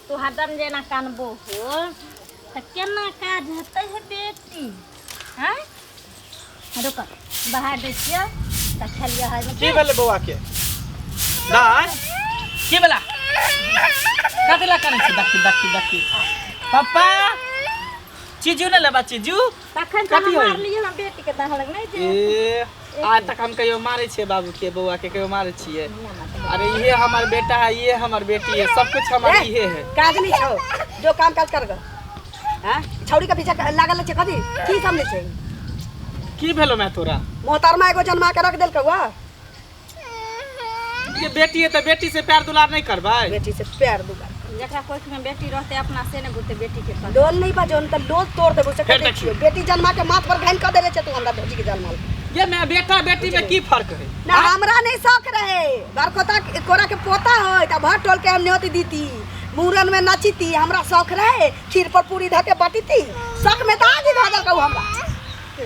तू हरदम जेना कानबो हो तऽ केना काज हेतै हे बेटी हँ रुक बाहर दै छियै तऽ खेलियै है की भेलै बौआ के दाय की भेला कथी ला करै छी देखी देखी देखी पप्पा चीजू ने लेबा चीजू तखन तऽ कथी हम होई? मारलियै हम बेटीके दहलक नहि जे ए आज तक हम कहियो मारे छियै बाबू के बौआ के कहियो मारे छियै अरे ये हमार बेटा है ये हमार बेटी है सब कुछ हमार ये है काज नहीं छौ जो काम काज कर ग हैं छौड़ी के पीछे लागल छै कथी की समझै छै की भेलो मैं तोरा मोहतरमा एगो जन्मा के रख देलकौ हुआ ये बेटी है तो बेटी से प्यार दुलार नहीं करबै बेटी से प्यार दुलार जकरा कोख में बेटी रहते अपना से ने बुझते बेटी के कदर। लोल नहीं बा जोन त लोल तोड़ देबो से फेर कह दै देखियौ। छियौ बेटी जन्मा के माथ पर घाइन क देले छै तू हमरा भौजी के जन्मल ये मैं बेटा बेटी में की फर्क है ना हमरा नहीं शौक रहे बरकोता कोरा के पोता होय त भर टोल के हम न्योती दीती मूरन में नचीती हमरा शौक रहे खीर पर पूरी धऽ के बटीती शौक में त आगी धऽ देलकौ हमरा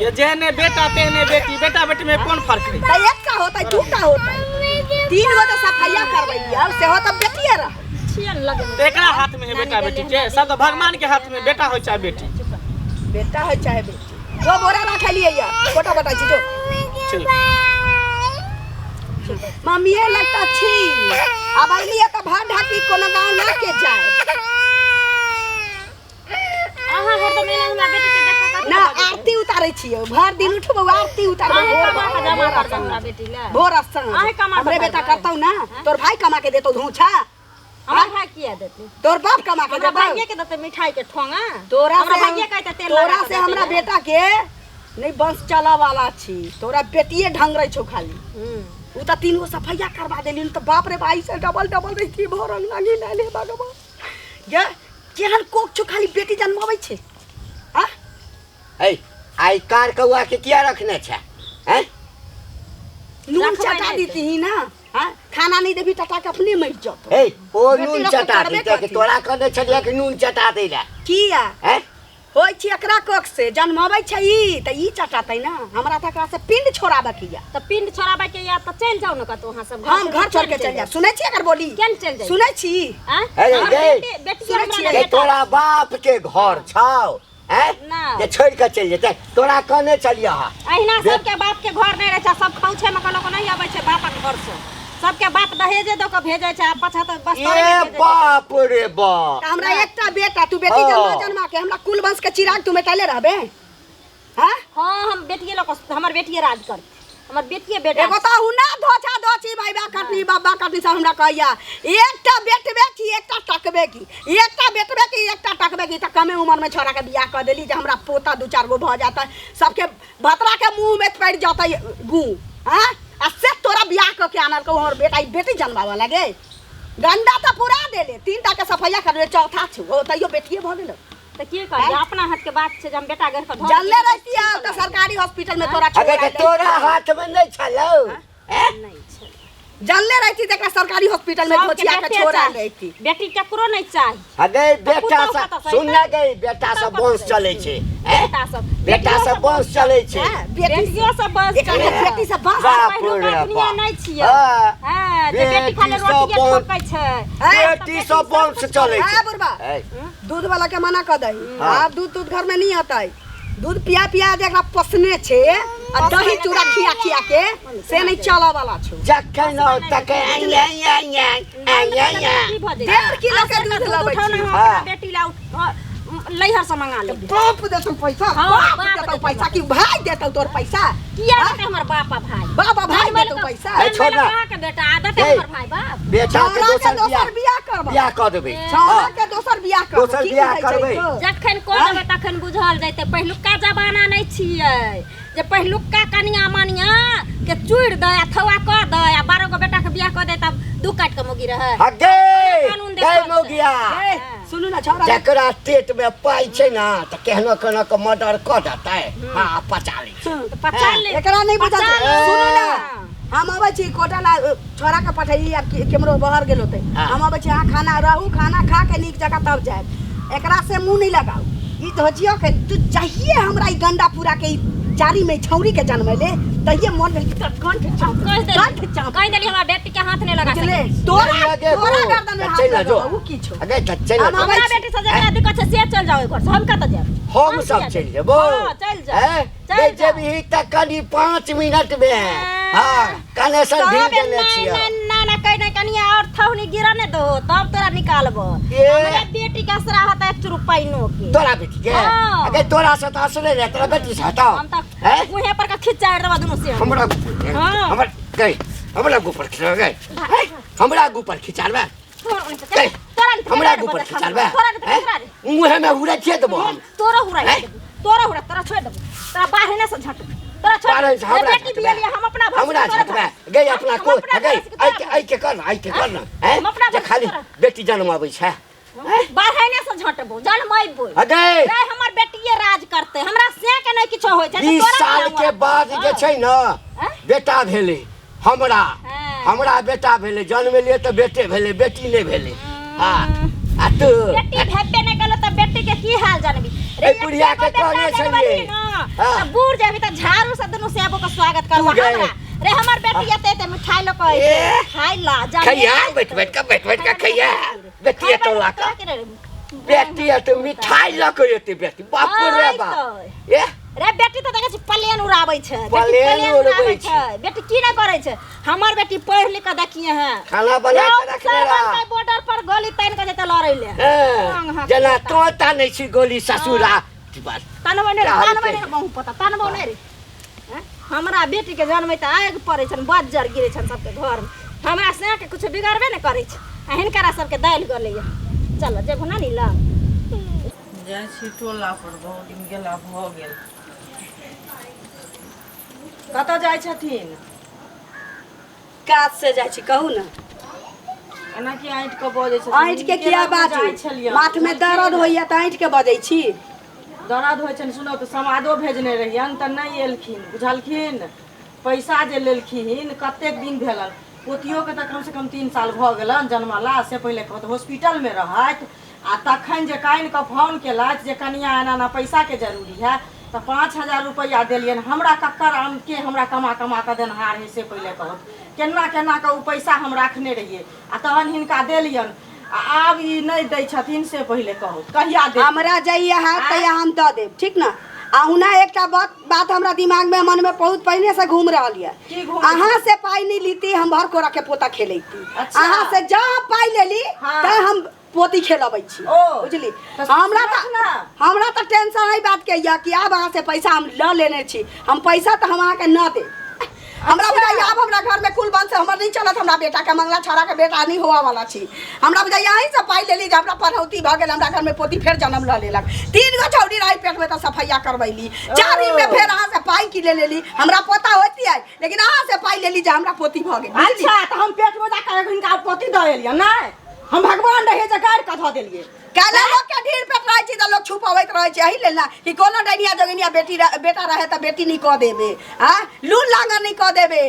ये जेहने बेटा तेहने बेटी बेटा बेटी में कोन फर्क है त एकटा होतै दूटा होतै तीन गो त सफाइया करबै आब सेहो त बेटिए रह छियन लगे तो एकरा हाथ में है बेटा बेटी के सब तो भगवान के हाथ में बेटा हो चाहे बेटी बेटा है चाहे बेटी जो बोरा रखलिए या फोटो बता छी जो ठीक मम्मीए लगता छी अब अइलिए त भर ढाकी कोनो गाँव ना के जाए अहाँ हरदम एना हमरा बेटी के देख कऽ ना आरती उतारै छियै भर दिन उठबौ आरती उतारबौ अहें भोर कमा के जमा भोर करबै हमरा बेटी ला भोर आ साँझ अहें कमा के हमरे बेटा करबै। करतौ ना तोर भाई कमा के देतौ धोछा हमर भाई किया देतै तोर बाप कमा के हमरा देतौ भाइये के देतै मिठाई के ठोंगा तोरा हमरा से भाइये कहतै तेल तोरा लगा से के हमरा देतै। बेटा के नहीं वंश चला वाला छी तोरा बेटिए ढंग रहे छौ खाली हम्म। उ त तीन गो सफैया करवा देली त बाप रे भाई से डबल डबल रही भोर अंगना लाले भगवान गे केहन कोख छौ खाली बेटी जन्माबै छै आ ऐ आई कार कौआ के किया रखने छै हैं नून रखबै चटा नहि दीती ही ना हाँ खाना नहीं देबी टटा के अपने मर जतो ए ओ बेटी नून लोग के चटा करबे दी कथी? तोरा कहने छलियै कि नून चटा दै लए किया हैं होइ छै एकरा कोख से जन्माबै छै ई तऽ ई चटातै ना हमरा तऽ एकरा से पिंड छोड़ाबऽ के या तऽ पिंड छोड़ाबै के या तऽ चलि जाउ ने कतौ अहाँ सब हम घर छोड़ के चलि जायब सुनै छी एकर बोली केन चलि जाइ सुनै छी आँय? अरे हमर गै। बेटी बेटी सुनै हमरा छियै? जे बेटा तोरा बाप के घर छौ हैं ना। जे छोड़ के चलि जेतै तोरा कहने छलियै हँ अहिना सबके बाप के घर नहि रहै छै सब खौछे मे कोनो नहि अबै छै बापक घर से सबके बाप दहेजे दऽ कऽ भेजै छै आ पाछा तऽ बस तोरे ए भेजै छै। बाप रे बाप तऽ हमरा एकटा बेटा तू बेटी हाँ। जन्मा जन्मा के हमरा कुल वंश के चिराग तू मेटैले रहबे हाँ हाँ हम बेटिए लऽ कऽ हमर बेटिए राज करतै हमर बेटिए बेटा एगो तऽ हुना धोछा धोछी भाई बा कटनी बाबा कटनी सब हमरा कहैया एकटा बेटबे की एकटा टकबे की एकटा बेटबे की एकटा टकबे की तऽ कमे उम्र में छोरा के बियाह कऽ देली जे हमरा पोता दू चार गो भऽ जाता सबके भतरा के मुंह में पड़ि जतै गू हाँ आ से तोरा बियाह कऽ के आनलकौ हमर बेटा ई बेटी जनमाबऽ लगे गंडा तऽ पूरा देले तीन टा के सफैया करले चौथा छौ ओ तैयो बेटिए भऽ गेलो तऽ की करियै अपना हाथ के बात छै जे हम बेटा गढ़ कऽ धऽ जानले रहती तऽ सरकारी हॉस्पिटल में तोरा अगर छोड़ा तोरा हाथ में नहीं छलौ हैं? नहि छै जानले रहती तऽ एकरा सरकारी हॉस्पिटल में सबके धोचिया के बेटे छोड़ा चाही। रहती बेटी केकरो नहीं चाही अगे बेटा पुतहु सब कतऽ से सुन ना अयतै? गई बेटा सब पुतहु वंश कतऽ से चलै छै हैं? बेटा सब बेटा सब वंश चलै छै हाँ, बेटी बेटियो सब बस एकरा चलै छै। बेटी सब बस बाप पहिलुका रे दुनिया बाप। नहि छियै हाँ। हँ जे बेटी खाली बेटी सब रोटिये बस- ठोकै छै हैं? बेटी सब वंश चलै हाँ, छै बुढ़बा। ऐ, दूध वाला के मना कर दही हाँ। आब दूध दूध घर में नहीं आता है दूध पिया पिया जे एकरा पोसने छै आ दही चूड़ा खिया खिया के से नहीं चलऽ वाला छौ जखन तखन आइ आइ आइ आइ आइ आइ की भऽ जेतै? डेढ़ किलो के दूध लबै उठौ ने छी हम हाँ। अपना बेटी ला लैहर से मंगा लेबै बाप देतौ पैसा हाँ, बाप बाप देतौ देतौ पैसा कि भाई देतौ तोर पैसा किया देतै हमर बाप आ भाई बाप आ भाई देतौ पैसा ए, छोड़ ना। के बेटा आदत है ए। हमर भाई बाप बेटा के छौड़ा के दोसर दोसर बियाह बियाह करबै बियाह कऽ देबै छौड़ा हाँ। के दोसर बियाह करबै दोसर की बियाह बुझै छै करबै। तो? जखन कऽ देबै तखन बुझल जैतै पहिलुका जमाना नहि छियै जे पहिलुका कनिया मनिया के चूड़ि दै आ थौआ कऽ दै आ 12 गो बेटा के बियाह कऽ दै तब दू काटि कऽ मौगी रहै हगे कानून गै देखल छै। मौगिया ए, सुनू ना छौड़ा जकरा पेट में पाइ छै ना तऽ केहनो केहनो के मर्डर कऽ देतै हाँ पचा लै छै तऽ पचा ले एकरा नहीं बुझल पचा छै। ले। सुनू ना हम अबै छी कोटा ला छोरा के पठैली आब केम्हरो बहर गेल होतै हाँ। हम अबै छी अहाँ खाना रहू खाना खा के नीक जकाँ तब जायब एकरा से मुँह नहीं लगाउ ई धोजियो के तू चाहिए हमरा ई गंडा पूरा के ई चारी में छौरी के जन्मले तहिए मन भेल कि तोरा कंठ चाप, कहि देली, कंठ चाप। कहि देली हमरा बेटी के हाथ नहीं लगा बुझले सकै। तोरा नहीं लगे तोरा वो। गर्दन में हाथ चल ना जो। लगबो, उ की छौ? अगे त चल ना हम जो। हमरा बेटी से जेकरा दिक्कत छै से चल जाओ घर से, हम कतऽ जायब? हम सब किया चलि जायब? जेबो। हाँ, चलि जाओ, हैं? चलि नहीं जाओ। जेबही तऽ कनि 5 मिनट में। हाँ, कनेक्शन तब ढील देने नहीं छियै। नहीं ना ना कहीं नहीं कनिया और थौनी गिरा नहीं दो तब तोरा निकालबो। ए। हमरे बेटी के असरा होता एक चुरु पाइनो के। तोरा बेटी के? हाँ। अगे तोरा से तऽ असरे रहै, तोरा बेटी से हटाओ। हम तऽ हैं? मुँहे पर के खिंचा देबो दुनू से। हमरा हाँ। हमर गई हमरा गुपर खिचा गई हमरा गुपर खिचालबे। तोरा नहीं हमरा गुपर खिचालबे। तोरा नहीं तोरा रे। मुँहे में उड़े छे देबो हम। तोरा हुरा हैं? तोरा हुरा, तोरा छोड़ देबो, तोरा बाहर से झट तोरा छोड़। बाहर से हमरा रे बेटी झटबे। बियाली हम अपना भरोसे हमरा तोरा झटबे भरोसे। गई अपना हम को अपना गई भरोसे तोरा ऐ के ऐ के कर ऐ के कर ना हैं हम अपना जे भरोसे खाली तोरा। बेटी जन्माबै छै। बाहर से झटबो जनमैबो। अगे रे हमर बेटिए राज करते, हमरा से के नहीं किछो होय छै। 20 तोरा साल केना के हुआ? बाद जे छै ने हाँ? बेटा भेलै हमरा। हाँ। हमरा बेटा भेलै, जन्मेलियै तऽ बेटे भेलै, बेटी नहि भेलै। हाँ आ तू बेटी भेबे नहि केलो तऽ बेटी के की हाल जानबी रे? ए बुढ़िया के एगो बेटा कहने जनमलही छलियै। न, हाँ। तऽ बूढ़ जेबी तऽ झाड़ू से दुनू सेबो के स्वागत करबो। तू गए। हमरा रे हमर बेटी एते एते मिठाई लऽ कऽ ए। एतै खाइ ला जाने। खैया बैठ बैठ के, बैठ बैठ के खैया बेटी एतौ ला कऽ बेटी एतौ मिठाई लऽ कऽ एतै बेटी, बाप रे बाप। ए रे बेटी तऽ देखै छी प्लेन उड़ाबै छै बेटी, प्लेन उड़बै छै बेटी, की नहि करै छै हमर बेटी? पढ़ि लिख कऽ देखिए हैं खाना बना कऽ रखने रह। बॉर्डर पर गोली तानि कऽ जेतै लड़ै ले। हाँ, जेना तोता नहि छी गोली ससुरा बात। तनबो नहि रे, चाहै तनबो छै। नहि रे, बहु पोता तनबो नहि रे। हैं? हमरा बेटीके जन्मै तऽ आगि पड़ै छनि, बज्जर गिरै छनि सबके घरमे। हमरा सेके किछु बिगड़बे नहि करै छै आ हिनकरा सबके दालि गलैया। चल जेबहो नानी लग। जाइ छी टोला पर, बहुत दिन गेला भऽ गेल। कतऽ जाइ छथिन? काज से जाइ छी, कहू ने। एना की ऐंठ के बजै छथिन? ऐंठ के किया जाइ बाजू? छलियै। माथ में दर्द होइया तऽ ऐंठ के बजै छी। दर्द होइ छनि। सुनू तऽ, समादो भेजने रहियनि तऽ नहि एलखिन, बुझलखिन? पैसा जे लेलखिन कतेक दिन भेलनि? पोतियोके तऽ कमसँ कम 3 साल भऽ गेलनि जन्मला से। पहिले कहू तऽ, हॉस्पिटलमे रहथि आ तखन जे कानि कऽ फोन केलथि जे कनिया एना एना पैसाके जरूरी है, तऽ 5000 रुपैआ देलियनि। हमरा कक्कर आमके हमरा कमा कमा कऽ देनहार है से पहिले कहू, केना केना कऽ ओ पैसा हम राखने रहियै आ तहन हिनका देलियनि आ आब ई नहि दै छथिन से पहिले कहू, कहिया देथिन? हमरा जहिया हैत तहिया हम दऽ देब, ठीक ने? आ हुना एकटा बात बात हमरा दिमाग में मन में बहुत पहिने से घूम रहल यऽ। की घूम? अहाँ से पाई नहीं लीती, हम भर कोरा के पोता खेलैती। अहाँ से जहाँ पाई लेली तऽ हम पोती खेलबै छी। ओ, बुझली? तऽ हमरा सुनत तऽ ना। हमरा तऽ टेंशन एहि बात के यऽ कि आब अहाँ से पैसा हम लऽ लेने छी, हम पैसा तऽ हम अहाँके न देब। हमरा बुझाइया आब हमरा घर में कुल वंश हमर नहीं चलत। हमरा बेटा के मंगला छौड़ा के बेटा नहीं हुआ वाला छी। हमरा बुझाइया अहीं से पाई लेली जे हमरा पढ़ौती भऽ गेल, हमरा घर में पोती फेर जन्म लऽ लेलक। तीन गो छौड़ी रही पेट में तऽ सफैया करबैली, चारिम में फेर अहाँ से पाई की ले लेली। हमरा पोता होती है, लेकिन अहाँ से पाई लेली जे हमरा पोती भऽ गेल, बुझली? अच्छा, तऽ हम पेट में जाकर हिनका पोती दऽ एलियै? नहि, हम भगवान रहियै जे गाड़ि कऽ धऽ देलियै। काल्हि लोक के ढीर पेट रहै छै तऽ लोक छुपबैत रहै छै, एहि लेल ना कि कोनो डैनिया जोगिनिया बेटी बेटा रहे तऽ बेटी नहि कऽ देबे आ लून लांगर नहि कऽ देबे।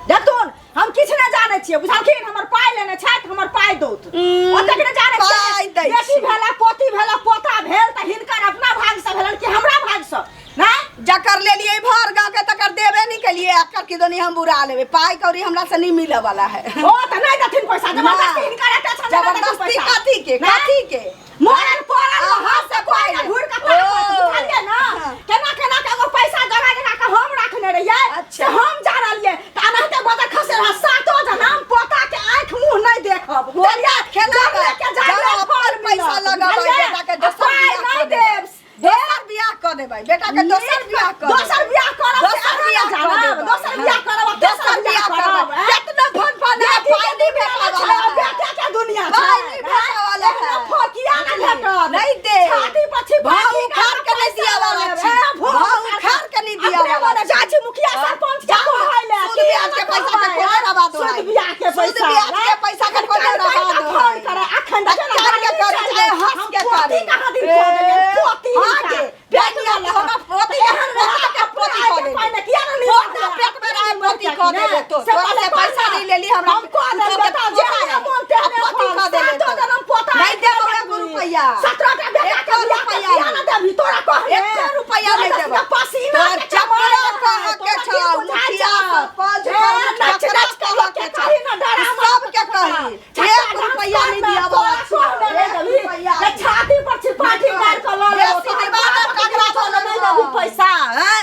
देखथुन, हम किछु नहि जानै छियै, बुझलखिन? हमर पाइ लेने छथि, हमर पाइ दौत। ओतेक नहि जानै पाइ छियै। दै बेटी छी। भेला, पोती भेला, पोता भेल तऽ हिनकर अपना भागसँ भेलनि कि हमरा भागसँ? नहि। जकर लेलिए भर गाँव के तकर देबे नहीं केलिए, एकर की दोनी हम बुरा लेबे? पाई कौड़ी हमरा से नहीं मिले वाला है। ओ तऽ नहि देथिन पैसा? जबरदस्ती हिनकर एते छनि, नहि देथिन जबरदस्ती पैसा। कथी के? नहि? कथी के? मरल पड़ल अहाँ रहत से से कोई पाइ ने घुरि कऽ ओ। ताकत, बुझलियै ने? केना केना के एगो पैसा जमा जमा कऽ हम रखने रहियै अच्छा। से हम जानलियै। तऽ एनाहिते बजर खसे रह सातो जनम पोता के आँखि मुँह नहि देखब, बुझलियै? खेलाबै। जगले के जगले जब फल अपन पैसा मिलत, लगबै, बुझलियै? बेटा के आ दोसर पाइ बियाह नहि कऽ देबै। देब। दोसर बियाह कऽ देबै बेटा के, दोसर बियाह कऽ दोसर देबै। बियाह करब से दोसर अहाँ बियाह ने कऽ जानब। देबै। दोसर बियाह करब आ दोसर तेसर बियाह बियाह करब। करब, ऐं? केतना फन फन है, बेटी पाई के नहीं दुनिया भेटऽ छै, वाला है। बेटे के दुनिया छै। पाई नहीं भेटऽ वाला है। एहनो फोकिया नहि भेटत। नहीं दे। छाती पर छिपा भाव उखाड़ के नहीं दिया वाला छी। भाव उखाड़ के नहीं दिया अपने वाला मने छी। जाइ छी मुखिया सरपंच के कहै ले सूद ब्याज के पैसा के कोना रवा दो सूद है। ब्याज के सूद पैसा ब्याज के पैसा के कोना रवा दो फोन है। करे अखन देखियौ ने, कान के गर्मी करू छै। चाहे हंस हम के पोती करू। कहाँ दिन कऽ देलियै पोती हाँ हिनका। गे, बेटिया के हमरा पोती एहन पोता के पोती कऽ देली। पहिने किया ने पोता पेट में रहे पोती कऽ देले तो। से तोरा पहिले से पैसा कहना। नहीं लेली हमरा। हम कऽ देब तोके बेटा, जे पोता है। मोन तेहने आ पोती फल। कऽ देले सातो तो। जनम पोता नहीं देबो एको रुपैआ। 17 टा बेटा एको के बियाह के रुपैया किया ना देबही तोरा कहने एको रुपैया नहि तोरा देबौ। तऽ पसीना तोहर के चकरा कमाइ कहऽ के तोरा छौ, की बुझाइ मुखिया छौ? सरपंच, ए, प्रमुख, नाच चकरा नाच कहऽ कऽ के के छौ। कही ना डरामा सबके कही एक रुपैया नहि दिअ तोरा कहने नहि एक देबही रुपैया जे छाती पर छिपाटी मारि कऽ लऽ लेबौ बेसी तोहर दिमाग बाप के टकरा किछो भऽ नहि गेलौ। देबही पैसा हैं?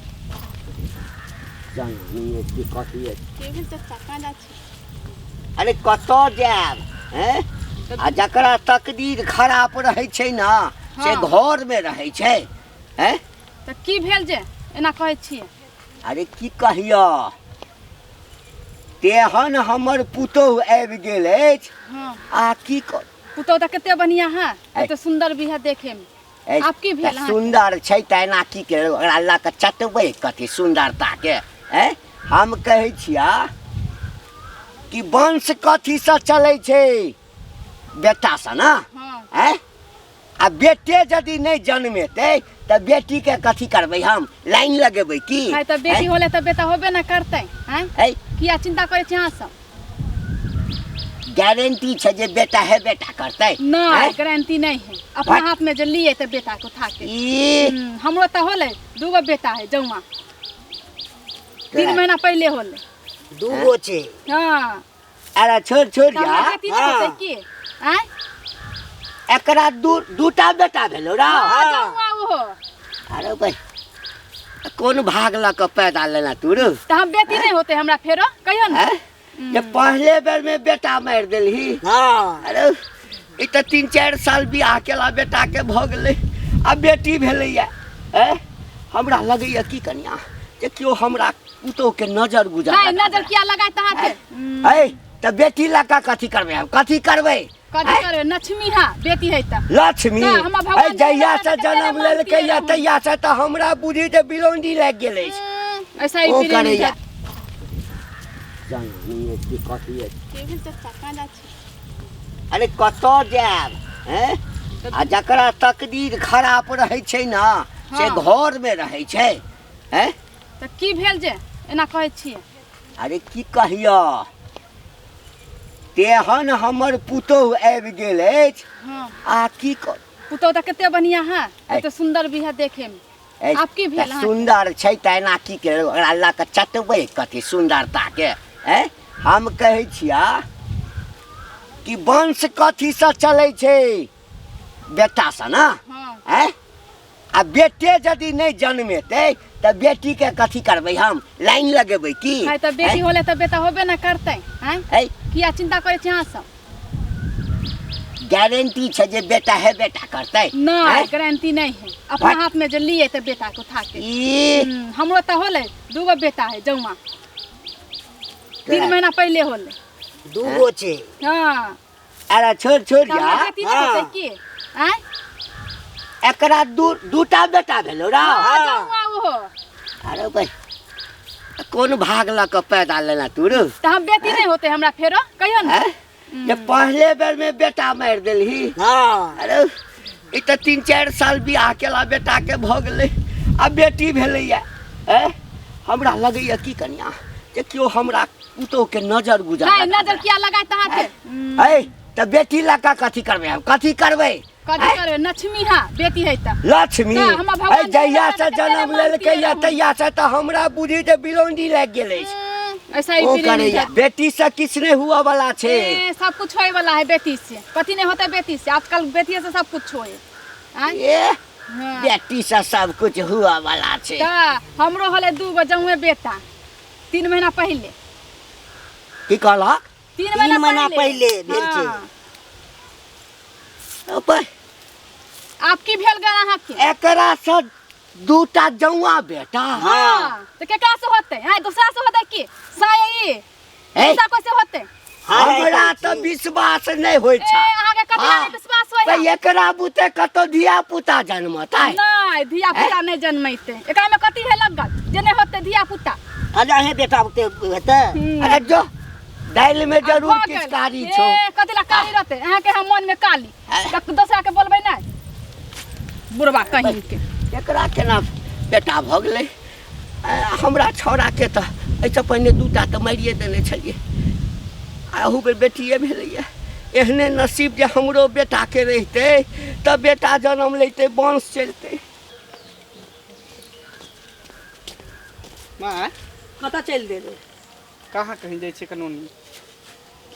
जानी की कथी के भेल चाचा कहाँ जाइ छी अरे कतऽ जायब हैं आ जकरा तकदीर खराब रहै छै ने से हँ। घरमे रहै छै हैं तऽ की भेल जे एना कहै छियै अरे की कहियऽ तेहन हमर पुतोहु आबि गेल अछि हँ आ की कर पुतहु तऽ कते बढ़िआँ है ऐ। कते सुन्दर भी है देखे में ऐ, आब की भेल तऽ अहाँके? सुन्दर छै तऽ एना की के ओकरा लऽ कऽ चटबै कथी सुन्दरताके हैं हम कहै छियऽ कि वंश कथीसँ चलै छै बेटासँ ने हँ हैं आ बेटे यदि नहि जन्मेतै तऽ बेटीके कथी करबै हम लाइन लगेबै की है तऽ बेटी होले तऽ बेटा होबे ना करतै हैं है किया चिंता करै छी अहाँ सब गारंटी छै जे बेटा है बेटा करतै नहीं हैं? गारंटी नहीं है अपना भाई। हाथ में जे लिए तऽ बेटा को उठा के ई हमरो तऽ होले दूगो बेटा है जौआ 3 महीना पहले होले दूगो छै हाँ अरे छोड़ छोड़ तऽ हमरा या बेटी नहि होतै की आँय एकरा दू दूटा बेटा भेलो रा हाँ जौआ ओहो अरे भाई कोन भाग लऽ कऽ पैदा लेना तू रो तऽ हम बेटी नहि होतै हमरा फेरो कहियो ने हैं? जे पहले बेर में बेटा मारि देलही हाँ अरे ई तऽ 3-4 साल बियाह केला बेटा के भऽ गेलै आ बेटी भेलैया हैं हमरा लगैया की कनिया जे केओ हमरा पुतोह के नजर गुजर नहीं नजर किया लगाए अहाँके है तऽ बेटी लऽ कऽ कथी करबै हम कथी करबै कथी करबै लक्ष्मी हा बेटी है तऽ लक्ष्मी तऽ हमरा भगवान है जहिया से कते जन्म मानती लेलकै या रहूँ। तहिया से तऽ हमरा बुझी जे बिलौंडी लागि गेल अछि ऐसा ही ओ बिलौंडी करैया जात। जानी की कथी अछि के भेल चाचा कहाँ जाइ छी अरे कतऽ जायब हैं आ जकरा तकदीर खराब रहै छै ने से हँ। घरमे रहै छै हैं तऽ की भेल जे एना कहै छियै अरे की कहियऽ तेहन हमर पुतोहु आबि गेल अछि हँ आ की कर पुतहु तऽ कते बढ़िआँ है ऐ। कते सुन्दर भी है देखे में ऐ, आब की भेल तऽ अहाँके? सुन्दर छै तऽ एना की के ओकरा लऽ कऽ चटबै कथी सुन्दरताके हैं हम कहै छियऽ कि वंश कथीसँ चलै छै बेटासँ ने हँ हैं आ बेटे यदि नहि जन्मेतै तऽ बेटीके कथी करबै हम लाइन लगेबै की है तऽ बेटी होले तऽ बेटा होबे ना करतै हैं है किया चिंता करै छी अहाँ सब गारंटी छै जे बेटा है बेटा करतै नहीं हैं? गारंटी नहीं है अपना भाई। हाथ में जे लिए तऽ बेटा को उठा के ई हमरो तऽ होले दूगो बेटा है जौआ 3 महीना पहले होले दूगो छै हाँ अरे छोड़ छोड़ तऽ हमरा या बेटी नहि होतै की आँय एकरा दू दूटा बेटा भेलो रा हाँ जौआ ओहो अरे भाई कोन भाग लऽ कऽ पैदा लेना तू रो तऽ हम बेटी नहि होतै हमरा फेरो कहियो ने हैं? जे पहले बेर में बेटा मारि देलही हाँ अरे ई तऽ 3-4 साल बियाह केला बेटा के भऽ गेलै आ बेटी भेलैया हैं हमरा लगैया की कनिया जे केओ हमरा पुतोह के नजर गुजर नहीं नजर किया लगाए अहाँके है तऽ बेटी लऽ कऽ कथी करबै हम कथी करबै कथी करबै लक्ष्मी हा बेटी है तऽ लक्ष्मी तऽ हमरा भगवान है जहिया से कते जन्म मानती लेलकै या रहूँ। तहिया से तऽ हमरा बुझी जे बिलौंडी लागि गेल अछि ऐसा ही ओ बिलौंडी करैया जात। बेटी से किछु नहि हुअ वाला छै ए, सब कुछ होए वाला है बेटी से कथी नहीं होता बेटी से आजकल बेटी से सब कुछ होए आँय? ए हाँ। बेटी से सब कुछ हुअ वाला छै तऽ हमरो होले दूगो जौए बेटा 3 महीना पहले की कहलक 3 3 महीना पहिले भेल छै। हाँ। ऊपर आब की भेल गेल अहाँके एकरा से दूटा जौआ बेटा हाँ तऽ केकरा से होतै आँय दूसरा से होतै की साय ई हे दूसरा कोई से होतै हमरा तऽ विश्वास नहि होइ ए छै अहाँके कथी हाँ। नहि विश्वास होइया तऽ एकरा बुते कतौ धिया पुता जन्मतै नहि धिया पुता नहि जन्मैतै एकरा में कथी है लगल जे नहि होतै धिया पुता अरे अहें बेटा बुते हेतै अरे जो दालि में आब जरूर भऽ गेल। किछु कारी छौ ए कथी ला कारी रहतै अहाँके हम मन में काली तऽ दोसरा के बोलबै नहि बुढ़बा कहीं के एकरा केना बेटा भऽ गेलै हमरा छौड़ाके तऽ एहिसँ पहिने दूटा तऽ मारिए देने छलियै आ अहू बेर बेटिए भेलैए एहने नसीब जे हमरो बेटाके रहितै तऽ बेटा जनम लैतै, वंश चलतै। माँ कतऽ चलि देबै? कहाँ कहीं जाइ छै कानूनी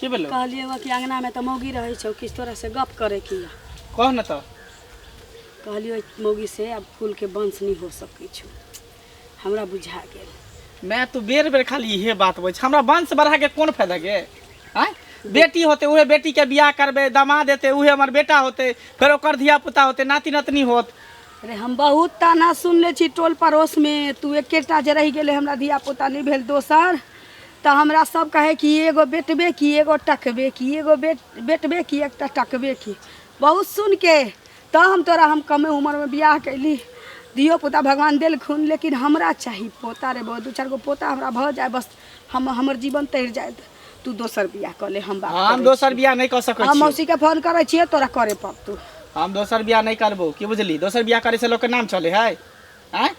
की भेलो? कहलियै कि अङ्गनामे तऽ मौगी रहै छौ, किछु तोरा से गप करे की। कह न तऽ। कहलियै मौगी से आब कुलके वंश नहि हो सकै छौ, हमरा बुझा गेल। मैं तू बेर बेर खाली इहे बात बोल, हमरा वंश बढ़ा के कोन फायदा गे? आँय बेटी होते उहे बेटी के बियाह करबे, दामाद हेतै उहे हमर बेटा होते, फेर ओकर धिया पुता होते, नाती नतनी होत। अरे हम बहुत ताना सुनले छी टोल पड़ोस में, तू एकेटा जे रहि गेलै, हमरा धिया पुता नहि भेल दोसर, तऽ हमरा सब कहै कि एगो बेटबे की एगो टकबे की, एगो बेटबे की एकटा टकबे की। बहुत सुन के तऽ हम तोरा हम कमे उम्रमे बियाह कैली, धियो पुता भगवान देलखुन, लेकिन हमरा चाही पोता रे, बहुत दू चारि गो पोता हमरा भऽ जाय बस, हम हमर जीवन तरि जायत। तू दोसर बियाह कऽ ले, हम बात हम दोसर बियाह नहि कऽ सकै हम छी। मौसी के फोन करै छियै, तोरा करे पड़तौ। हम दोसर बियाह नहि करबो, की बुझली? दोसर बियाह करे से लोक के नाम चले है। आँय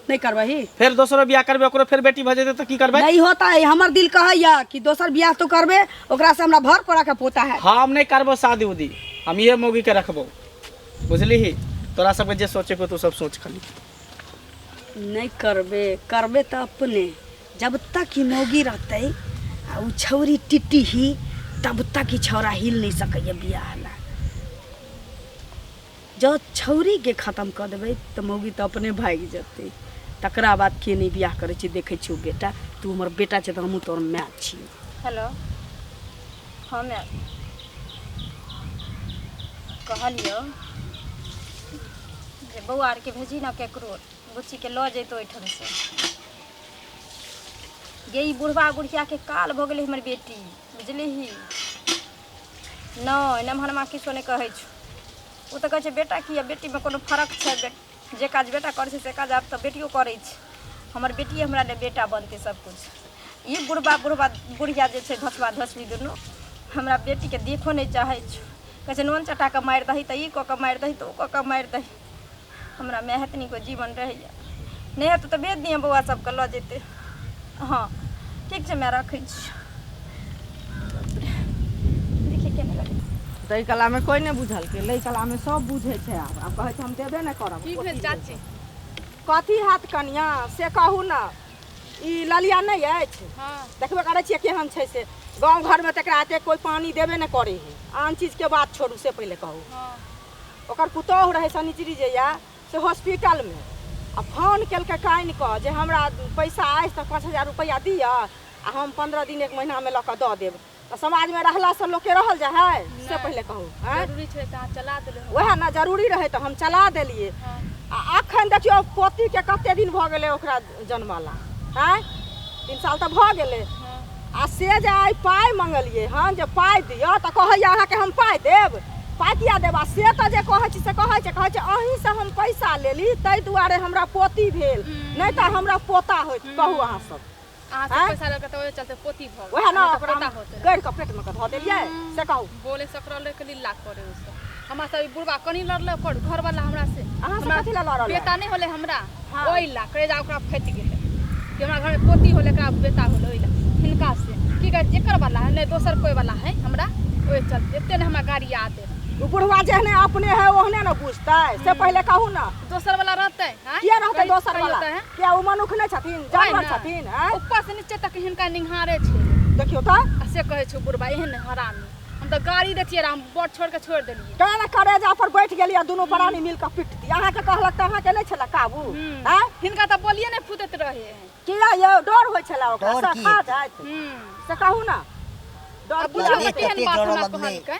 नहीं करबही? फेर दोसरो बियाह करबै, ओकरो फेर बेटी भऽ जेतै तऽ की करबै? नहीं होता है, हमर दिल कहैया कि दोसर बियाह तो करबे, ओकरा से हमरा भर कोरा के पोता है। हम नहीं करबो शादी उदी, हम इहे मौगी के रखबो, बुझली? तोरा सबके जे सोचे को तू सब सोच खाली। नहीं करबे, करबे तऽ अपने, जब तक ही मौगी रहतै आ उ छौरी टिट्टी ही, तब तक ही छौरा हिल नहीं सकैया बियाह ला। जब छौरी के खत्म कऽ देबै तऽ मौगी तऽ अपने भागि जेतै। तकरा बाद के नहि बियाह करै छै, देखै छियौ बेटा, तू हमर बेटा छै तऽ हमहूँ तोहर माय छियौ। हेलो, हाँ माय कहलियौ जे बौआ आरके भेजी ने केकरो, बुच्चीके लऽ जैतौ ओहिठामसँ। गे ई बुढ़बा बुढ़ियाके काल भऽ गेलै हमर बेटी, बुझलिही? नहि नमहरमा किछो नहि कहै छौ, ओ तऽ कहै छै बेटा की आ बेटीमे कोनो फरक छै? जे काज बेटा करै छै से काज आब तऽ बेटियो करै छै। हमर बेटिए हमरा लए बेटा बनतै सबकिछु। ई बुढ़बा बुढ़बा बुढ़िया जे छै धसबा धसबी दुनू हमरा बेटीके देखो नहि चाहै छौ, कहै छै नोन चटा कऽ मारि दही तऽ ई कऽ कऽ मारि दही तऽ ओ कऽ कऽ मारि दही। हमरा माय एतनी गो जीवन रहैए, नहि हेतै तऽ भेज दिहेँ बौआ सबके लऽ जेतै। हँ ठीक छै माय, रखै छी। देखिए केना लगै। दै कलामे कोइ नहि बुझलकै, लै कलामे सब बुझै छै। आब आब कहै छै हम देबे नहि करब। की भेल चाची? कथी हैत कनिया से कहू ने, ई ललिया नहि अछि? हाँ। देखबे करै छियै केहन छै से, गाँव घरमे तऽ एकरा एते कोइ पानि देबे नहि करै है। आन चीजके बात छोड़ू, से पहिले कहू। हाँ। ओकर पुतोहु रहै शनिचरी जे यऽ से हॉस्पिटलमे, आ फोन केलकै कानि कऽ जे हमरा पैसा अछि तऽ 5000 रुपैआ दिअ आ हम 15 दिन 1 महीनामे लऽ कऽ दऽ देब। तऽ समाजमे रहलासँ लोकके रहल जाइ है? से पहिले कहू। आँय जरूरी छै तऽ अहाँ चला देले। वएह ने जरूरी रहै तऽ हम चला देलियै। आ अखन देखियौ पोतीके कते दिन भऽ गेलै ओकरा जनमला, आँय 3 साल तऽ भऽ गेलै। आ से जे आइ पाइ मङ्गलियै हन जे पाइ दिअ तऽ कहैया अहाँके हम पाइ देब, पाइ किया देब? आ से तऽ जे कहै छी से कहै छै, कहै छै अहीँसँ हम पैसा लेली ताहि दुआरे हमरा पोती भेल, नहि तऽ हमरा पोता होइत। कहू अहाँ सब, अहाँ सब पैसा लऽ के तऽ ओहि चलते पोती भऽ गेल, वएह ने नहि तऽ ओकरा पोता होतै। गढ़ि कऽ पेटमे कऽ धऽ देलियै से कहू। बोले सकरल के लीला करे ओ सब। हमरा सब ई बुढ़बा कनी लड़लै ओकर घरवाला हमरा से। अहाँ सब हमरा कथी लए लड़ल? बेटा नहि होलै हमरा, हाँ। ओहि ला करेजा ओकरा फटि गेलै कि हमरा घरमे पोती होलै, एकरा बेटा होलै। ओहि ला हिनका से की कहै एकर वाला है नहि दोसर कोइ वाला है हमरा, ओहि चलते एते ने हमरा गाड़ी याद है। ओ बुढ़वा जेहने अपने है ओहने ने बुझतै, से पहिले कहू ने। दोसर वाला रहतै? किया रहतै दोसर वाला? किया ओ मनुख नहि छथिन, जानवर छथिन? ऊपर से नीचे तक हिनका निहारे छै। देखियौ तऽ आ से कहै छै बुढ़बा एहन हरामी, हम तऽ गाड़ी दैतियै रऽ, हम बड़ छोड़ के छोड़ि देलियै। केना करेजा पर बैठ गेलियै, दुनू प्राणी मिल कऽ पिटती। अहाँके कहलक तऽ अहाँके नहि छलै काबू? आँय हिनका तऽ बोलिए नहि फूटैत रहे। किया यौ डर होइ छलै ओकरा डर से की खा हेतै? जाइत से कहू ने, डर बुझियौ किया तऽ केहन कते बात डर हमरा लगलै। कहलकै।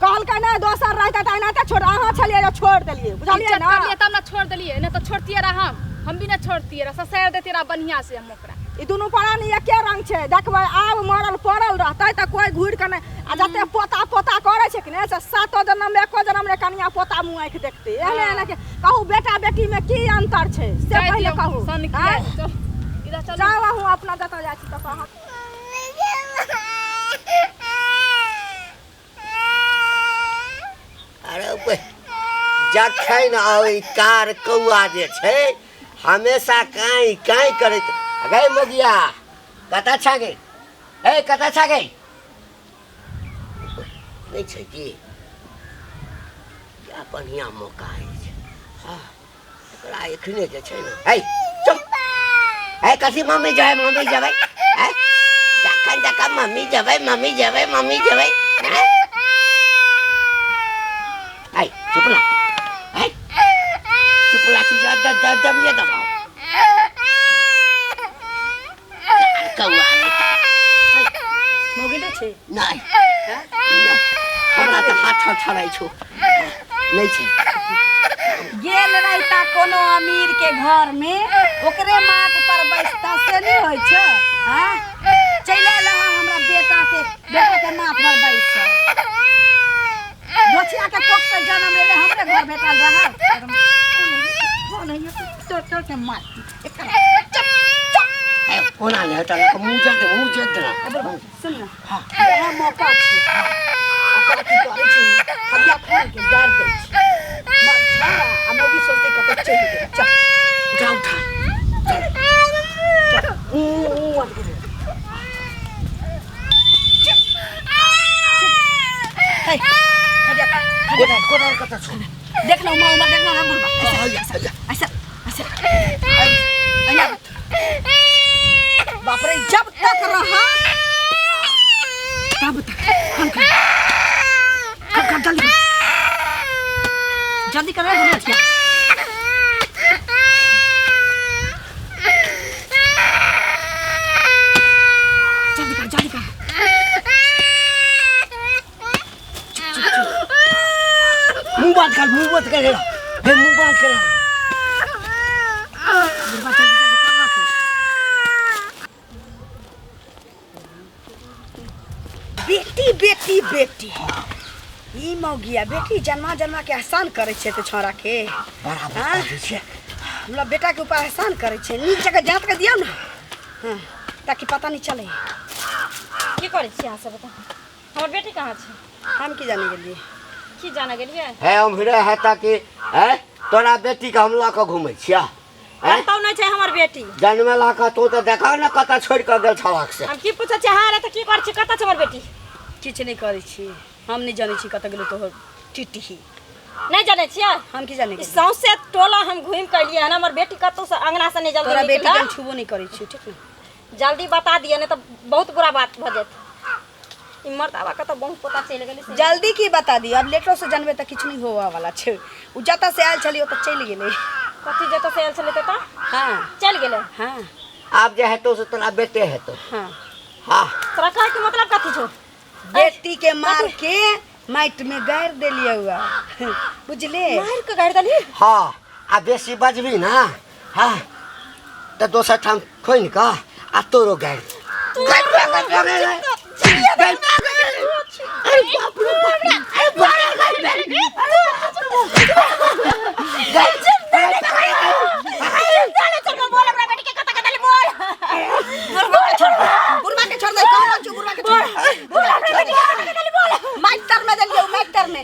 कहलकै नहि दोसर रहतै तऽ एनाहिते छोड़, अहाँ छलियै जे छोड़ि देलियै, बुझलियै इज्जत ने? करलियै तब ने छोड़ देलियै, नहि तऽ छोड़तियै रऽ हम भी नहि छोड़तियै रऽ, ससारि दैतियै रऽ बढ़िआँ से हम ओकरा। ई दुनू प्राणी एके रंग छै, देखबै आब मरल पड़ल रहतै तऽ कोइ घुरि कऽ नहि, आ जते पोता पोता करै छै कि नहि से 7 जन्म 1 जन्म रे कनिया पोता मुँह आँखि देखतै। एहने एहने के कहू बेटा बेटीमे की अन्तर छै से जाय पहिले दियौ, कहू। सन आँय? किया चल इधर चलू। जाउ अहूँ अपना जतऽ जाइ छी ततऽ अहाँ। अरे जखन ओहि कार कौआ जे छै हमेशा काँय काँय करैत। गै मोगिया कतऽ छा गे? ए कतऽ छा गे? नहि छै की इएह बढ़िआँ मौका अछि। हँ, एकरा एखने जे छै ने, है चुप है, कथी मम्मी जेबै मम्मी जेबै, है जखन जखन मम्मी जेबै मम्मी जेबै मम्मी जेबै, है चुप ला, है चुप ला, की जा दबिए दबाओ कौआ। मौगी नहि छै? नहि, हमरा तऽ हाथ छड़ै छौ, नहि छै। गेल रहिता कोनो अमीर के घर में, ओकरे माथ पर बैसता, से नहीं होइ छै? हाँ, चलि आयल हँ हमरा बेटा के, बेटा के माथ पर बैस। दोछिया के कोख से जन्म लेले, हमरे घर भेटल रहा। तोड़ तोड़ के मार कोना नहि हेतै, मुँह जा दे, मुँह जा दे। सुन ना, यहाँ मौका छै, ओकरा की करै छी, हदिया खोल के डाल दै छी। मार छौड़ा आ मौगी सोचतै कतऽ चलि गेल। चल। उठा उठा। चल, ऊ ऊ आबि गेलै। हे, हदिया कोदारि कोदारि कतऽ छौ? देख ना, उमा उमा, देख ना बुढ़बा, ऐसे ऐसे ऐसे ऐसे। बाप रे, जब तक रहा तब तक खन खन खन खन। जल्दी जल्दी कर रे बुढ़िया। जल्दी कर, जल्दी कर। मुँह बंद कर, मुँह बंद कर, हे मुँह बंद कर। बुढ़बा, जल्दी जल्दी कर ना तू। बेटी बेटी बेटी, ई मौगिया बेटी जन्मा जन्मा के एहसान करै छै तऽ छौड़ा के बराबर हाँ? कर दै छियै। हमरा बेटा के ऊपर एहसान करै छै। नीक जगह जाँत के दियौ ने, हाँ, ताकि पता नहीं चले। की करै छी अहाँ सब एतऽ? हमर बेटी कहाँ छै? हम की जाने गेलियै। की जाने गेलियै? हे, उम्हरे हेता कि है तोरा बेटी के हम लऽ कऽ घुमै छियह? हैं? कतौ नहि छै हमर बेटी। जन्मेला कऽ तू तऽ देखा ने कतऽ छोड़ि कऽ गेल छलक से। हम की पूछै छी अहाँ रे, तऽ की करै छी? कतऽ छै हमर बेटी? किछु नहि करै छी हम, नहि जानै छी कतऽ गेलै तोहर टिटही। नहि जानै छियै? हम की जाने ई गेलियै? सौंसे टोला हम घुमि कऽ एलियै हन, हमर बेटी कतौ से अंगना से नहि जल्दी तोरा बेटी के हम निकलल। छुबो नहि करै छी, ठीक ने? जल्दी बता दिअ, नहि तऽ बहुत बुरा बात भऽ जायत। ई मर्दाबा कतऽ बहुत पता चलि गेलै से। जल्दी की बता दियौ? अब लेटो से जानबै तऽ किछु नहि होबऽ वाला छै। ओ जतऽ से आयल छलियै ओतऽ चलि गेलै। कथी, जतऽ से आयल छलै ततऽ हाँ चलि गेलै? हाँ। आब जे हेतौ से तोरा बेटे हेतौ। हाँ। हाँ। तोरा कहैके मतलब कथी छौ? बेटी के मार के माटि में गाड़ि देलियै हुआ, बुझले? मारि कऽ गाड़ि देलही? हाँ, आ बेसी बजबी ना, हाँ, तऽ दोसर ठाम खोनि कऽ आ तोरो गाड़ि गाड़ि गाड़ि गाड़ि गाड़ि। अरे बाप रे बाप, अरे बाप रे, गाड़ि बुढ़बा के छोड़ दे, कहाँ छौ? बुढ़बा के छोड़ दे। माइक तर में देलियै, माइक तर में।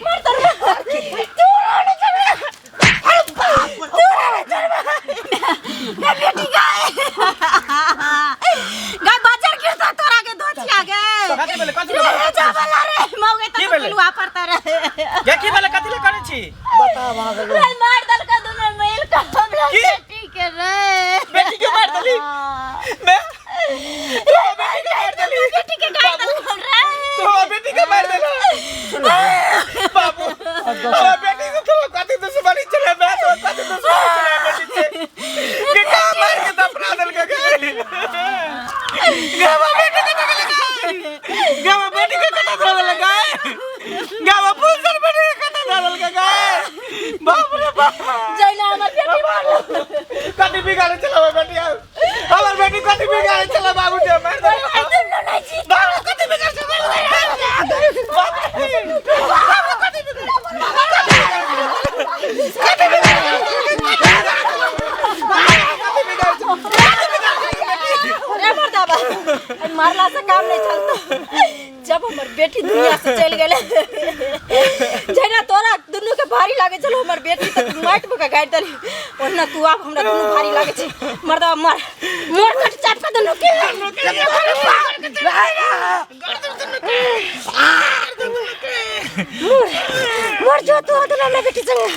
गाय बाजार गिरता तोरा के दोछिया गे। कथी भेलै? कथी भेलै? जावला रे मौगे। की तऽ भेलै? पिलुआ पड़ता रे। गे, की भेलै? कथी ले करै छी? बता, भऽ गेलै। रे, मार देलका दुनू मिल कऽ हमरा की? बेटी के रे। बेटी के मार देली? मैं तू हमर बेटी के मार देली? बेटी के गाड़ देलका रे। तू हमर बेटी के मार देला बाबू। हमर बेटी से तोरा कथी दुश्मनी छलै? मैं तोरा कथी दुश्मनी छलै बेटी से के कहाँ मार के दफना देलकै गे? गे, हमर बेटी के कतऽ गेलै गे? गे, हमर बेटी के कतऽ धऽ देलकै गे? गे, हमर फूसर बेटी के कतऽ धऽ देलकै गे? बाप रे बाप। जैना हमर बेटी मारल। कथी बिगाड़े छलै हमर बेटी? हमर बेटी कथी बिगाड़े छलै बाबू जे मारि देलकै? बाबू, कथी बिगाड़े छलै? बाप रे बाबू, कथी बिगाड़े? कथी बिगाड़े? कथी बिगाड़े? रे मर्दाबा, अइ मारला से काम नहीं चलता। जब हमर बेटी दुनिया से चलि गेलै, जहिना तोरा दुनू के भारी लागै छलौ हमर बेटी तऽ माटि मे के गाड़ि देली, ओहिना तू आब हमरा दुनू भारी लागै छै। मर्दाबा, मार मोर कट चाट के दुनू के। मोर मोर जो तू होतल हमरा बेटी संगे।